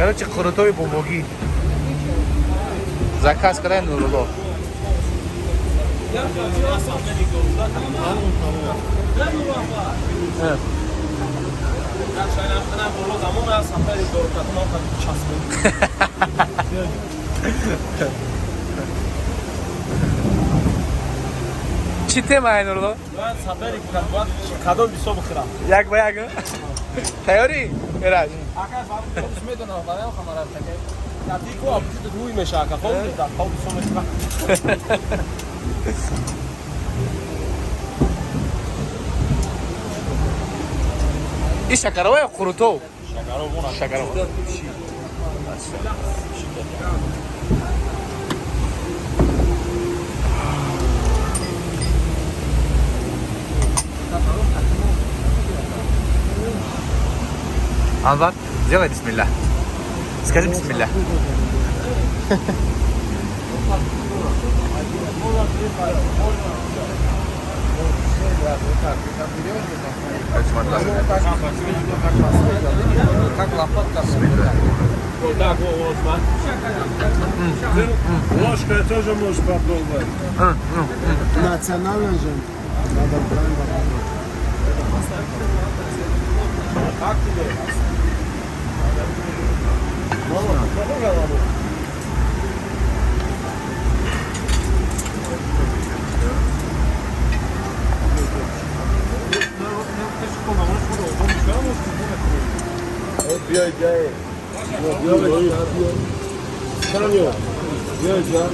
Короче, қурутои бобогӣ. Заказ кардай Нурулло. Чӣ темае, Нурулло? Кадом бисо бихӯрам? Як ба як. Тайёрӣ, Эраҷ? Медонам, бароям хамара такай. Дико аппетит рӯй меша, ака, хоб дар хоб бисо мехӯрам. И шакарова ё қурутов? Шакарова. Шакарова. Анвар, сделай бисмилля. Скажи бисмилля. Как лопатка. Вот так, вот, вот. Ложкой тоже можешь попробовать. Национально же. Надо правильно попробовать. Как тебе? Биёй, ҷай. Биёй, Санё. Биёй, ҷа.